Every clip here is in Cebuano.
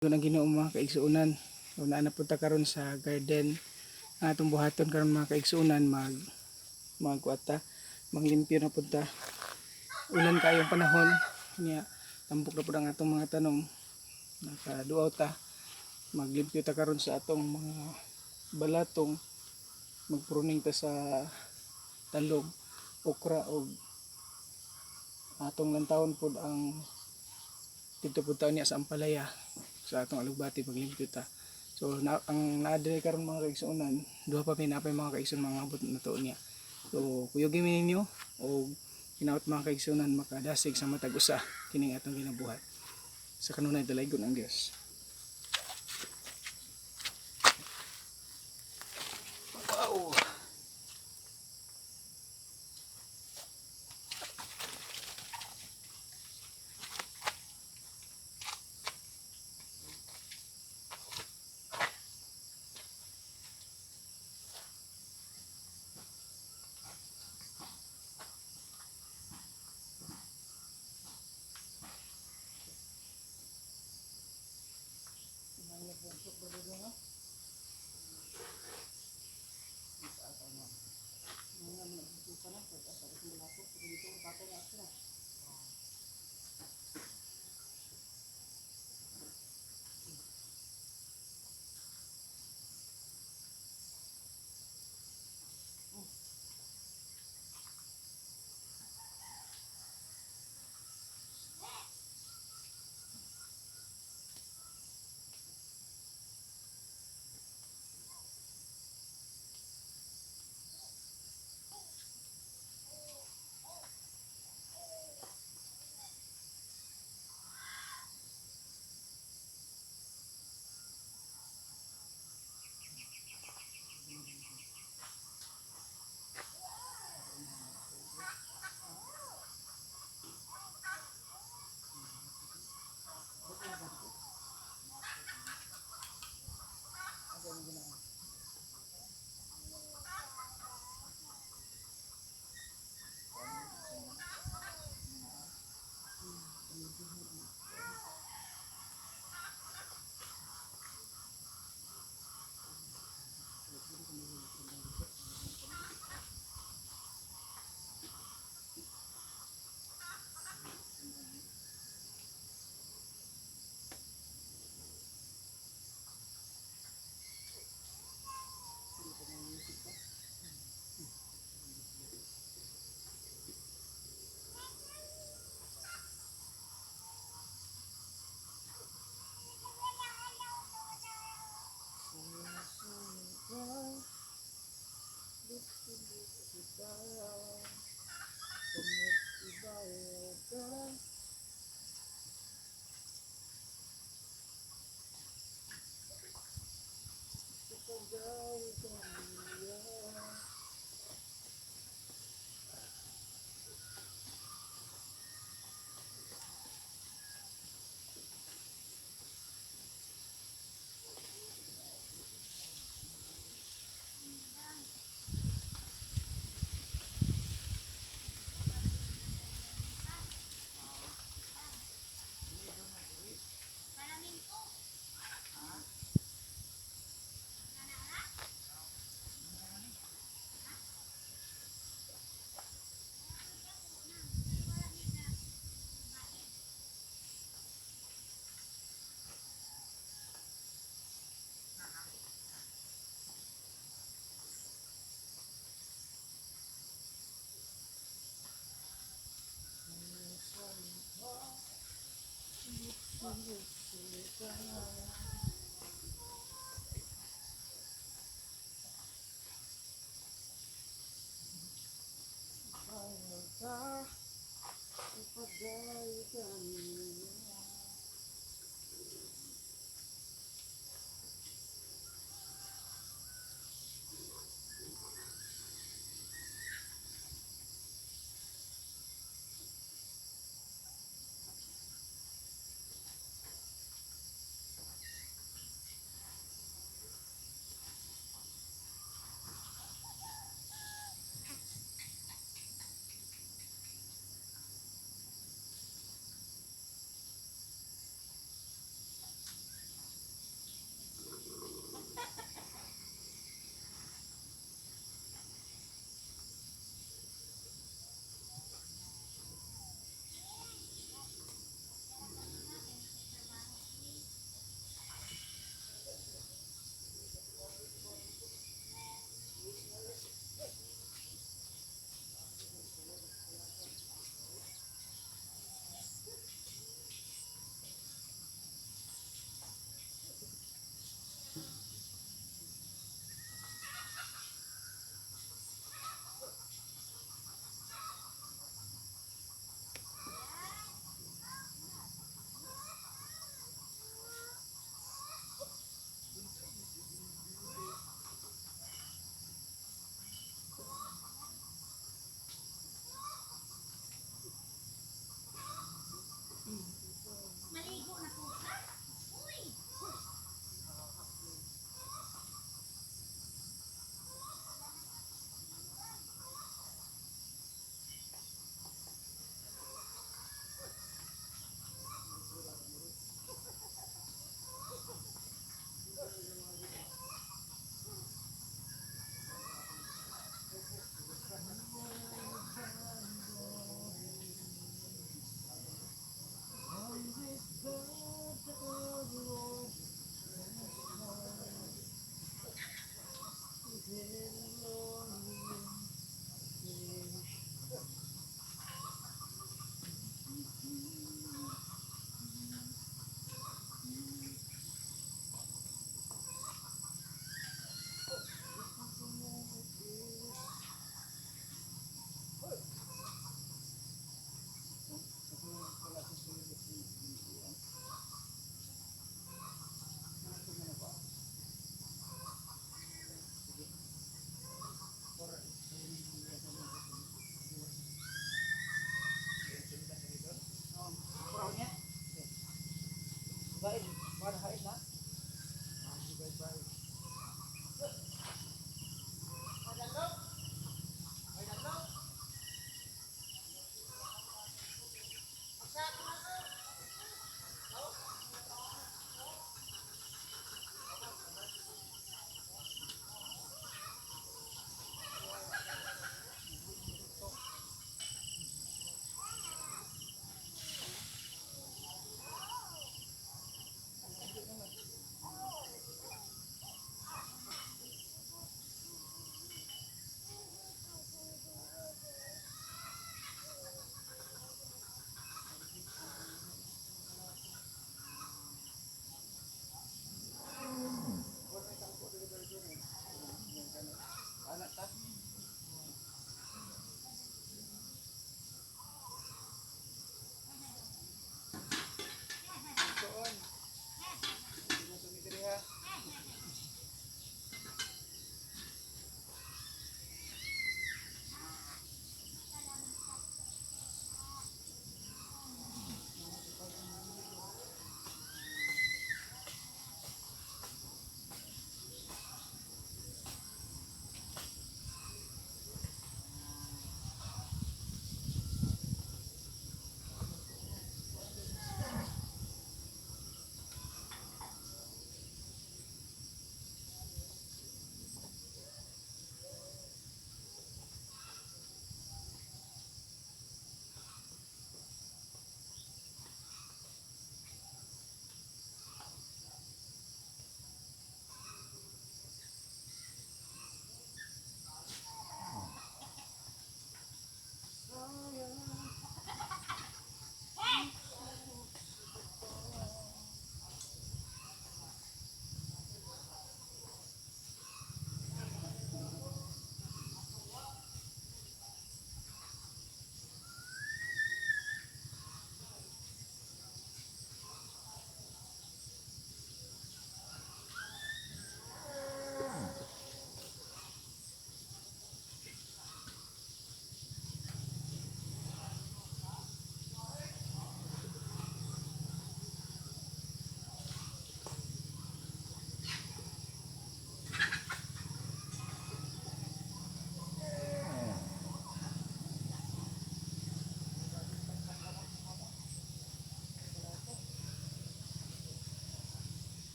Ang Ginoo, mga kaigsuonan. So naa na pud ta karon sa garden. Ang atong buhaton karon, mga kaigsuonan, magkuan ta, maglimpyo na pud ta. Ulan kaayong panahon niya, tambok na pud ang atong mga tanom. Nakaduaw ta. Maglimpyo ta karon sa atong mga balatong, magpruning ta sa talong, okra og atong lantawon pod ang didto pud ta niya sa ampalaya sa atong alugbati, paglimpyo ta. So na, ang naa diri karon, mga kaigsuonan, duha pa mi napay, mga kaigsuonan, mga abot na to niya. So kuyugi mi ninyo og hinaot, mga kaigsuonan, makadasig sa matag usa kining atong ginabuhat. Sa kanunay dalaygon ang Dios. Wow.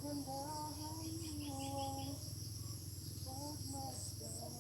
Kagandahan mo ang pagmasdan.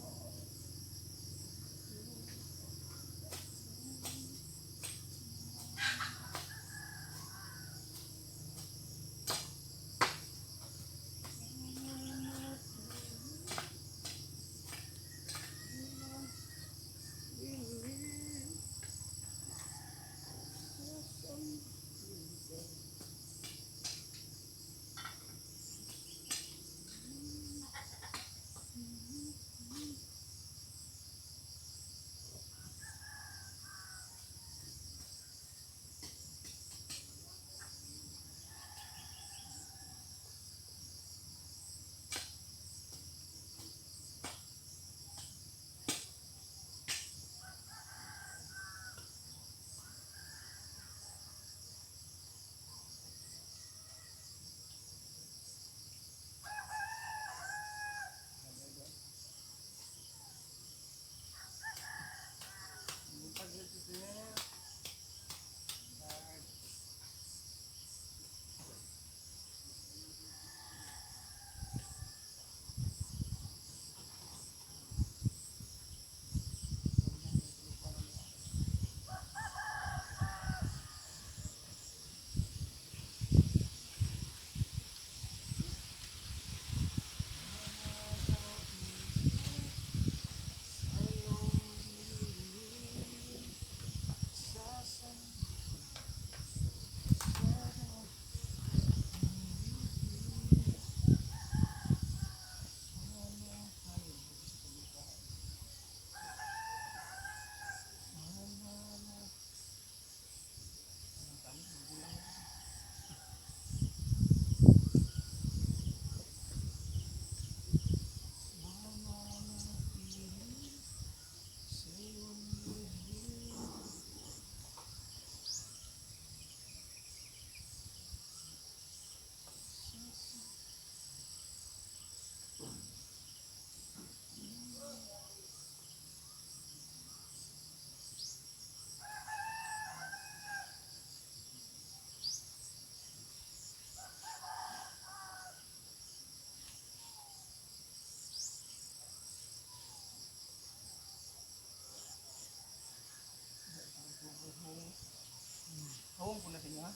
Awong po na sa inyo, ha?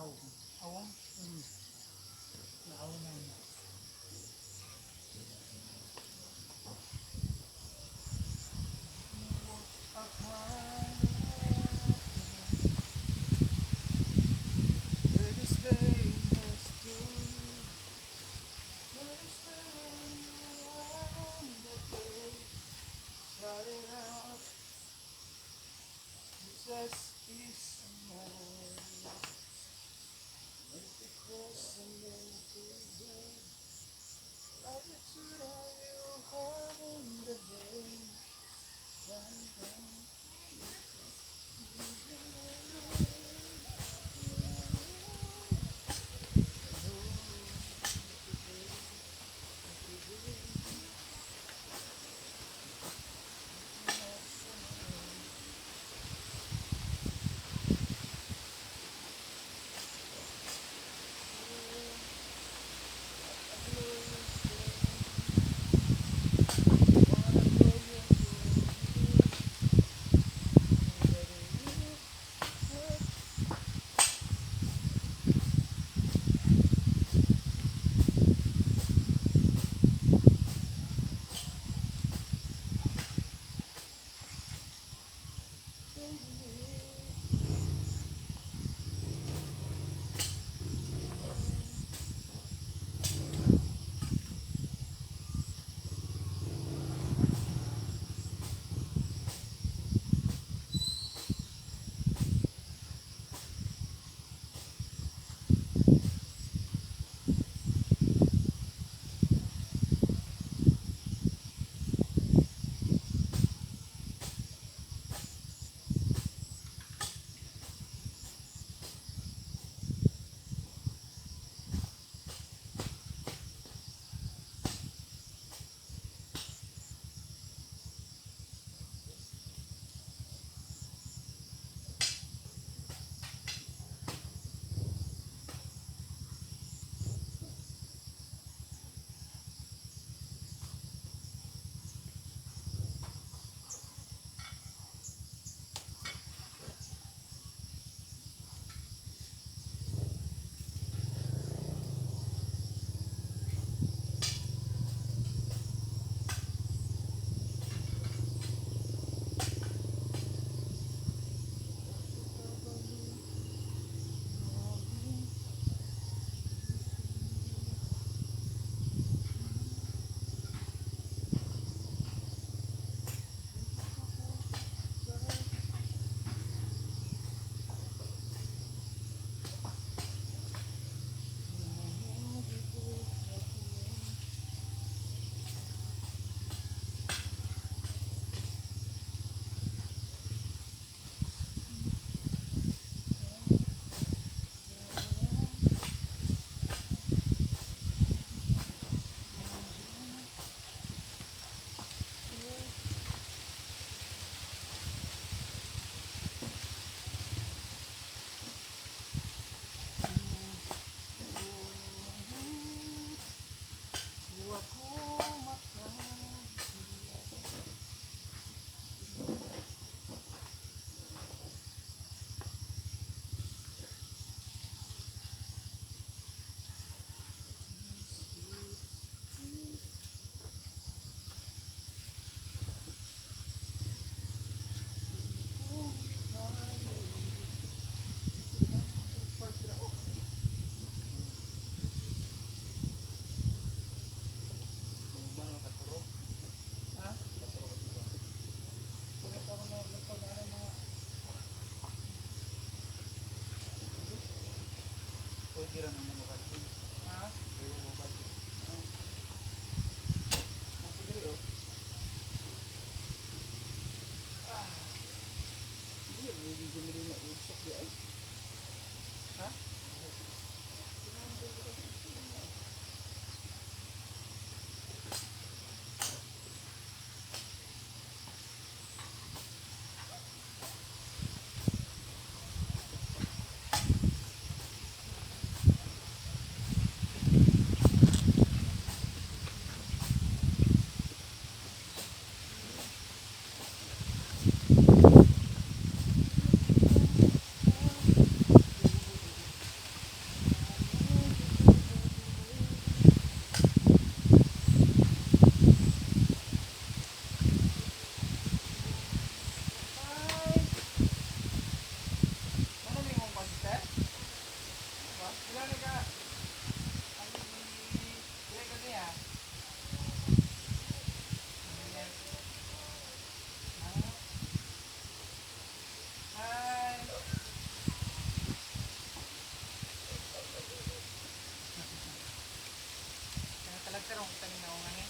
Aw. Awong? Naaw na. Jesus is mine. Let the cross and empty grave. Like the two you have in the day. Ha? Oh. Ah. Hindi, hindi dili na usok di ay. Ha? Hi. Ano na yung sister? Diba? Ilan na ka? Ang ilan ka niya? Ayan. Ah. Hi. Nakatalagtarong kita ni naungan eh.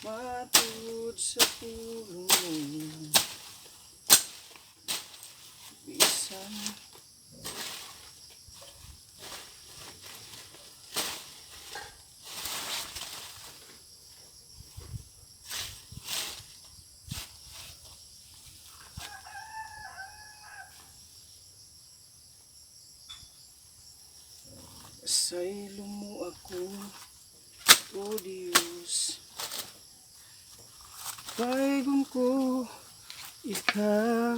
Matud sa pulong mo. Bisan saylo mo ako, O Diyos. Paygon ko ikaw.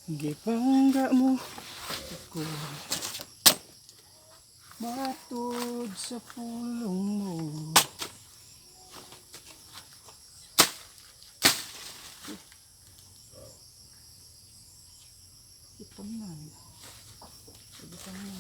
Gipangga mo ako. Matud sa pulong mo. Itong na. Itong na.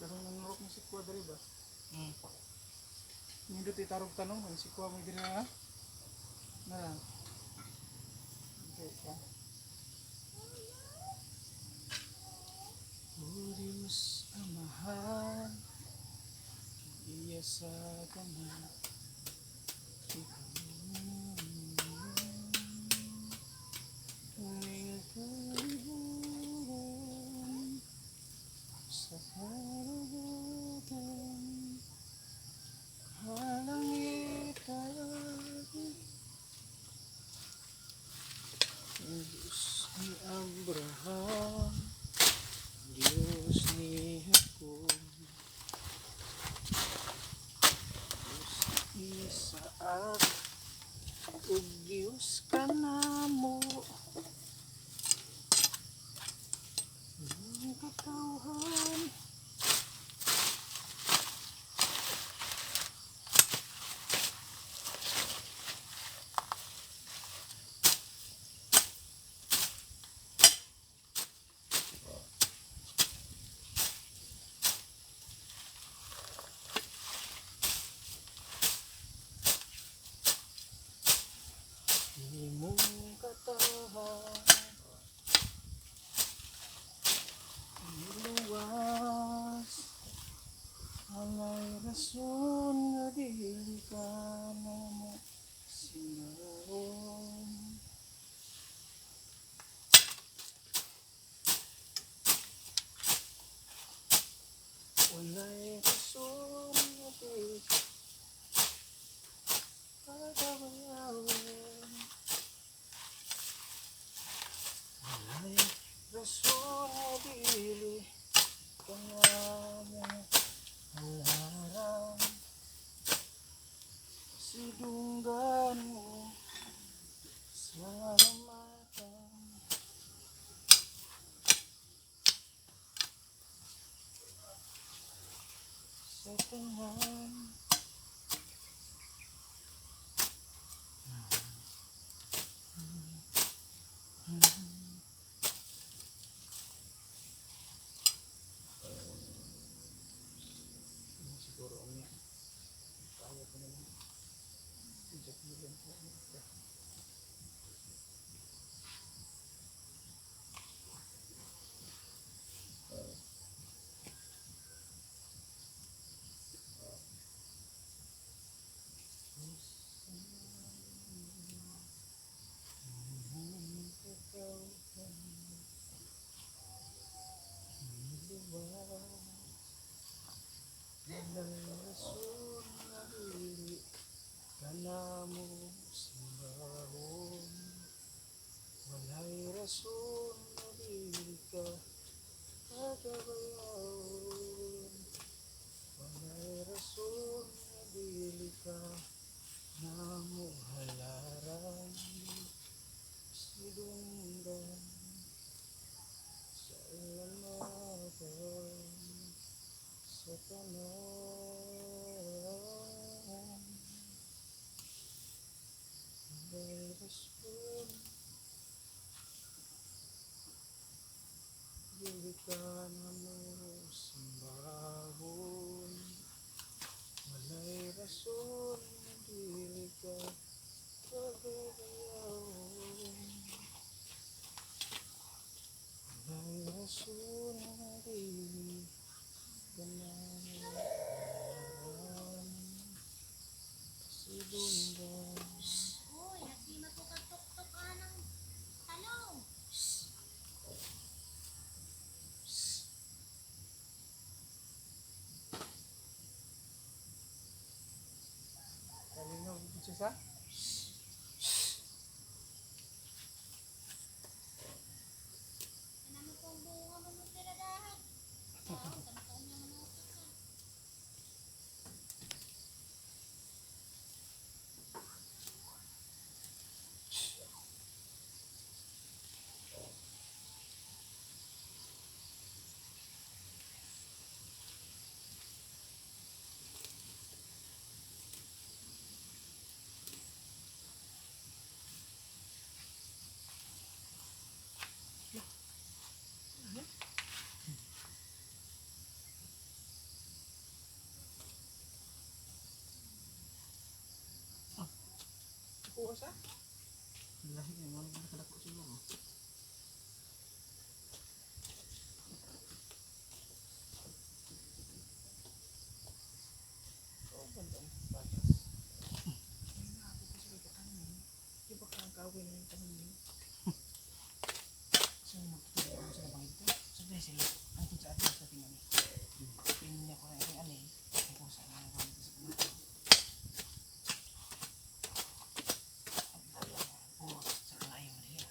Darong nanurok ni sikwa diri ba? Nindot itarog tanong ang sikwa mo diri ha. Na. Okay ka. O Diyos Amahan, iya sa tanan, ikaw aming kalibutan sa karagatan, kalangitan. Ang Diyos ni Abraham, Diyos ni Jacob, Diyos ni Isaac, ug Diyos kanamo. Ang katawhan. Imong katawhan, Niluwas, walay rason nga dili ka namo simbahon. Walay rason nga dili ka pagabayawon. Walay rason nga dili ka namo halaran. Sidunggan mo sa mata. Sa tanan. Siguro ang niya. Kaya ko naman. Jack Million po. Kanamo simbahon. Walay rason na dili ka pagabayawon. Walay rason na dili ka namo halaran. Sidunggan sa ilamatan sa tanan. Tanan. Walay rason, dili ka namo simbahon. Walay rason, dili ka pagdayawon. Walay rason, dili ka namo tanan. Pasidunggan. Uy, nasima ko kag tuktok anang talong. Kalinaw siya sa? Ano mo kong bunga mo nung tiradahan? Oo, tamtaon niya manutok ka. Kuha sa? Lahi mo nakadako siguro. Oo, bandang patas. Ay, na ako kasi may katanong. Di ba kang kawin na yung tanong niyo? So, magtutuloy ako sa bangin to. So, dahil sila, ang kung sa atin sa tingnan eh. Tingnan ko na yung anay. Ang kung saan ang gamit sa mga. Oo, sa kalayo mo na yun.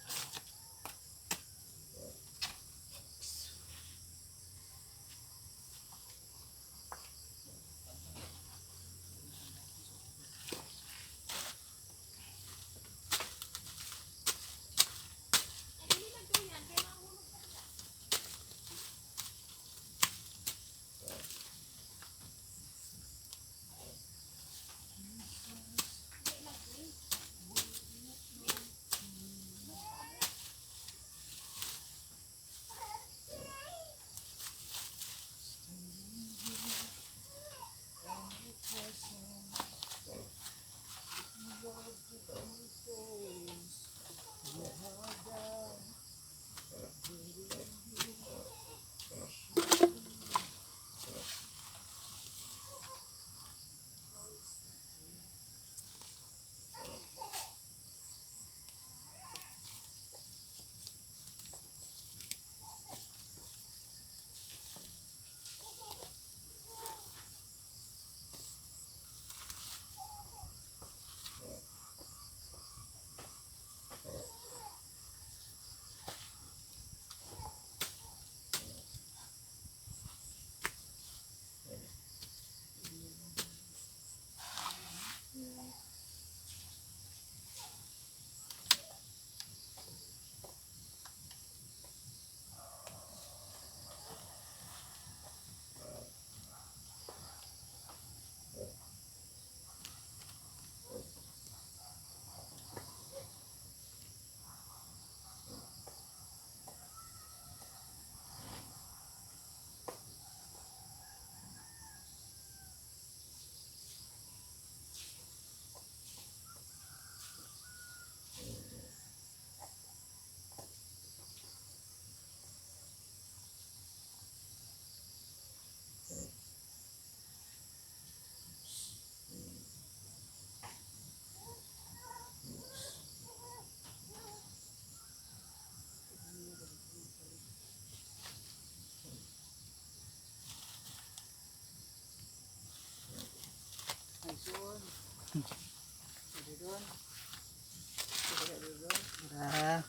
Ay, dili magduyan, kaya mahulog pa siya. Dili magduyan. Ay, soon. Pwede doon. Pwede doon. Ra.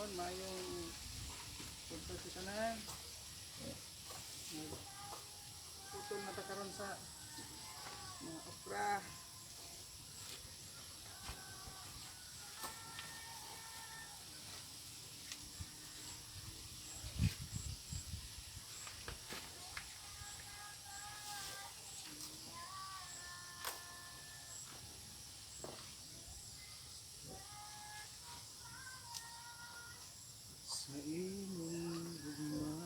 Hapon, maayong punta sa tanan. Putol na ta karon sa mga okra. Sa imong gugma.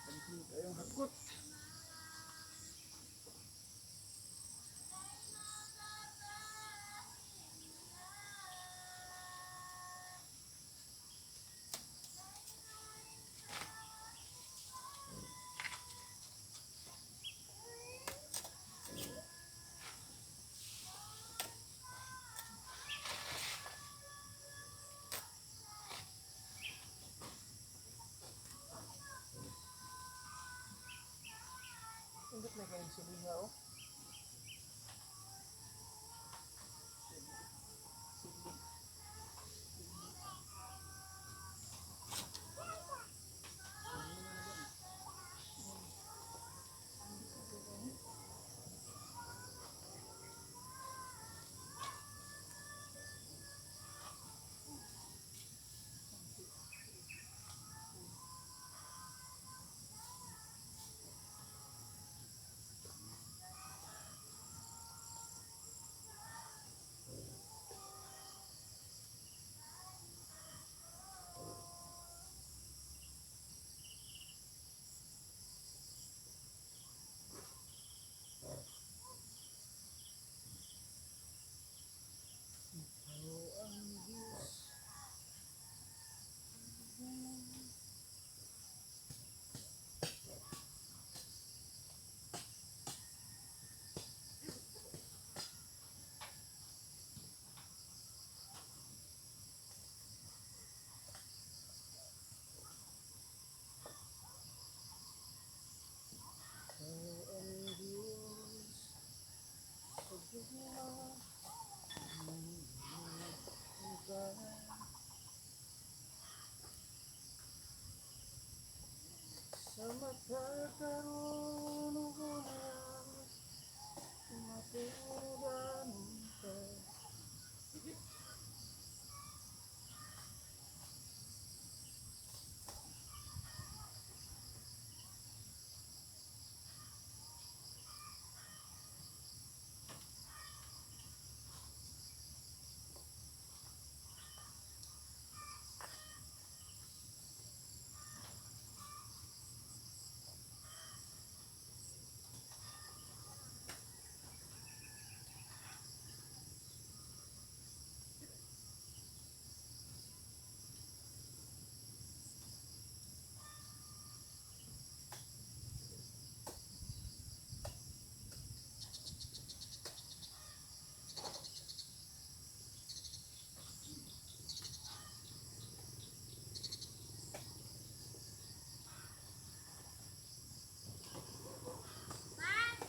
Daghan kayong hakot. Indot na kayong siliha oh. Sili. Ikaw ang Diyos. Ikaw ang Diyos. Pagdugma. Sa matakaroon ko na maturan ka. Bas!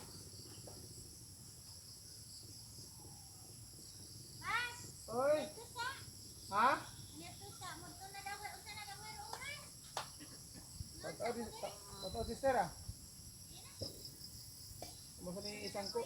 Bas! Oy! Ito sa! Ha? Ito sa! Munto na daw. Unsa na daw ang oras? Totoo sister ah. Kumusta ni isang ko?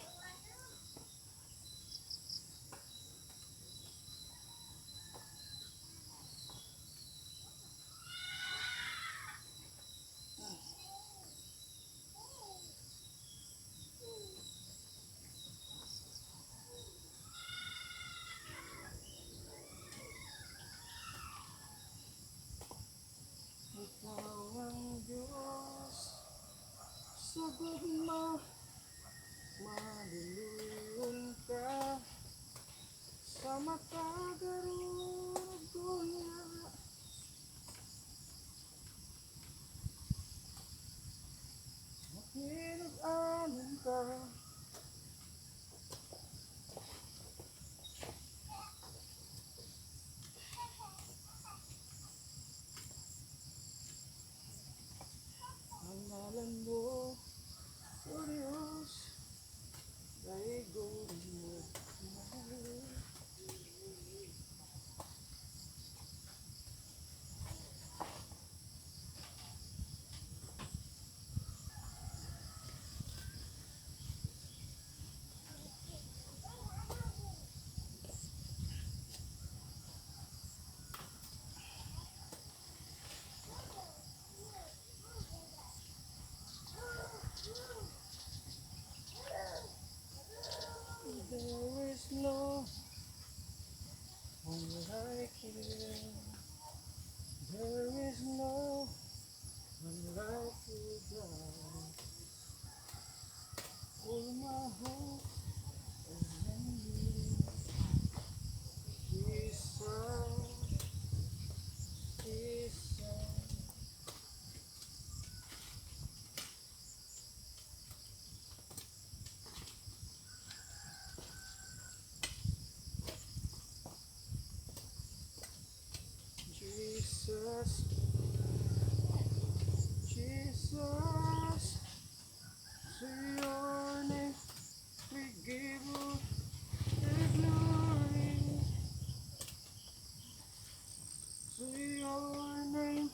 Ikaw ang Diyos sa gugma. There is no one like you, God. All my hope is in you. Jesus, Jesus. Jesus, Jesus, to your name we give all the glory. To your name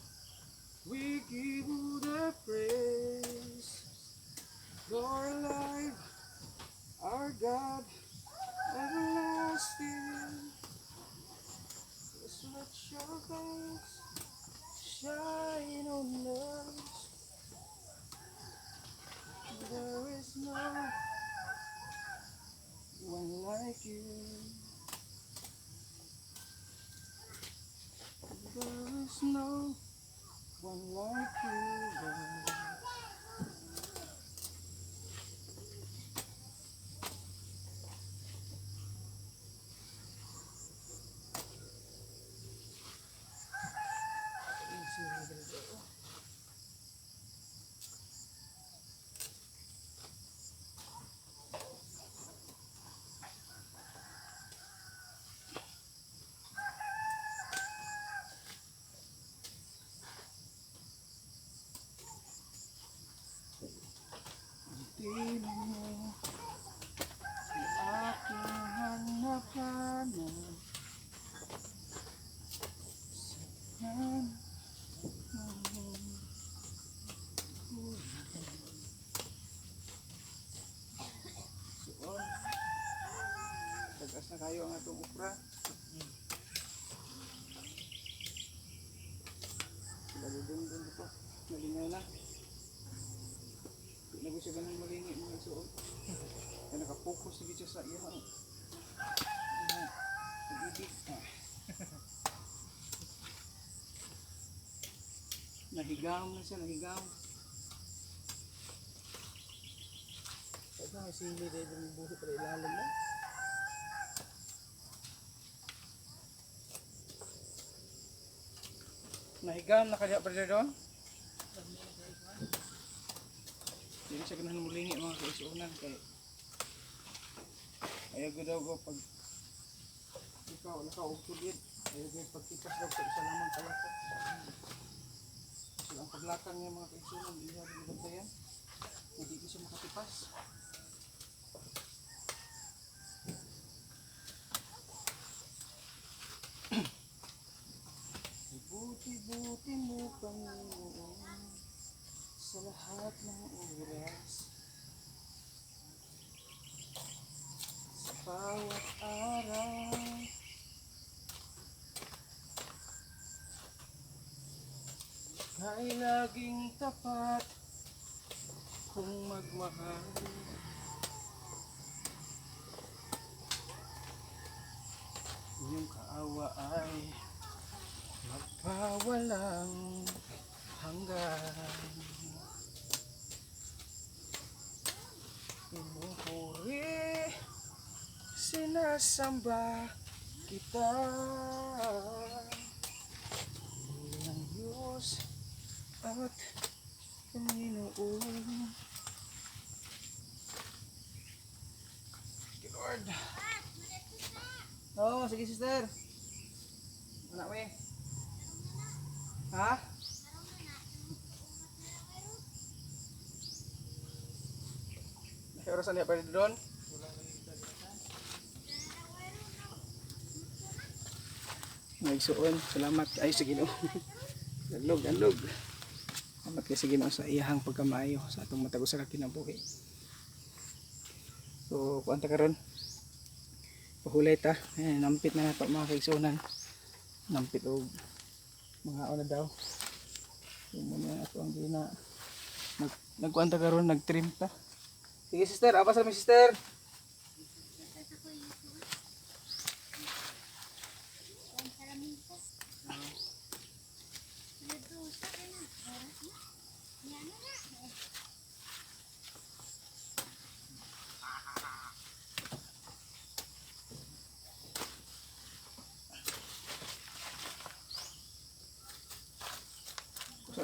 we give all the praise. Lord alive, our God everlasting. Just let your face shine on us. There is no one like you. There is no one like you, Lord. Di mo aking hanap-hanap sa hanap. Suon. Tagas na kayo ang atong ukra. Sila dun dun dito. Nalingaw na. Di na ko siya ganun malingi mga suon. Kaya nakapokus sige siya sa iyang iyang pag-ibig. Ah. Nahigam na siya, nahigam. Kaya may sili dahil yung buhi para ilalim na. Nahigam na kaya brother Don? Hindi siya ganahan mulingi mga kaisunan kay ayaw ko daw ko pag ikaw wala ka og tubig, ayaw ko pagtipas daw sa isa lamang kalakot. So ang paglakang niya mga kaisunan, iya rin bantayan. Hindi ko siya makatipas. Buti-buti mo, Panginoon, sa lahat ng oras, sa bawat araw. Ay laging tapat kung magmahal. Iyong kaawa ay magpawalang hanggan. Pinupuri, sinasamba kita bilang Diyos at Panginoon. Thank you, Lord. Oo, oh, sige sister. Wala we. Ha? May orasan niya pwede doon? Nagsuon, salamat ay sa Ginoo. Alog, alog. Salamat kay sa Ginoo sa iyahang pagkamaayo sa atong matag usa ka kinabuhi. So, kuan ta karon. Pahulay ta. Eh, nampit na nato mga kaigsuonan. Nampit og mga una daw. So, muna ato ang gina nagkuan ta karon, nagtrim ta. Sige sister, apas mi sister. Ang salamisa.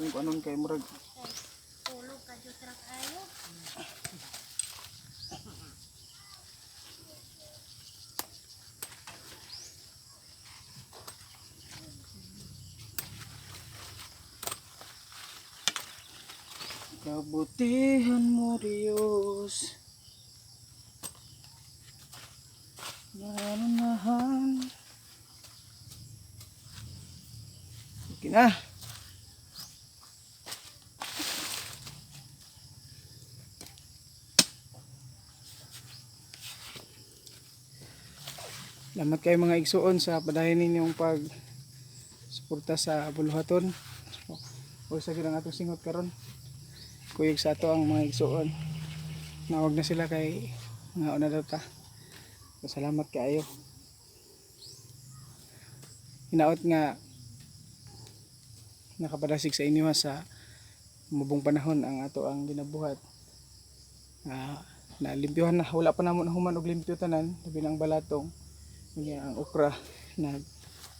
Kaning kuanon kay murag Kay tulog ka jud ra kaayo. Kabutihan mo, Diyos. Nanunahan. Okay na. Salamat kayo, mga igsuon, sa padayon ninyong pag suporta sa buluhaton. O sa ang atong singot karon. Kuyog sa ato ang mga igsuon. Nawag na sila kay mga una daw ta. So, salamat kaayo. Hinaot nga nakapadasig sa inyo sa mubong panahon ang ato ang ginabuhat. Ah, nalimpyuhan na, wala pa namo nahuman og limpyo tanan, labi na ang balatong, unya ang okra nag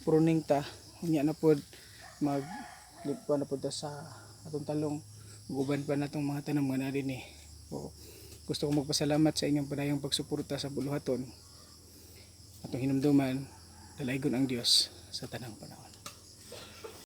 pruning ta, unya na pod mag limpyo na pod ta sa atong talong ug uban pa natong mga tanom nga naa dinhi. O, gusto ko magpasalamat sa inyong padayong pagsuporta sa buluhaton. Atong hinumduman, dalaygon ang Dios sa tanang panahon.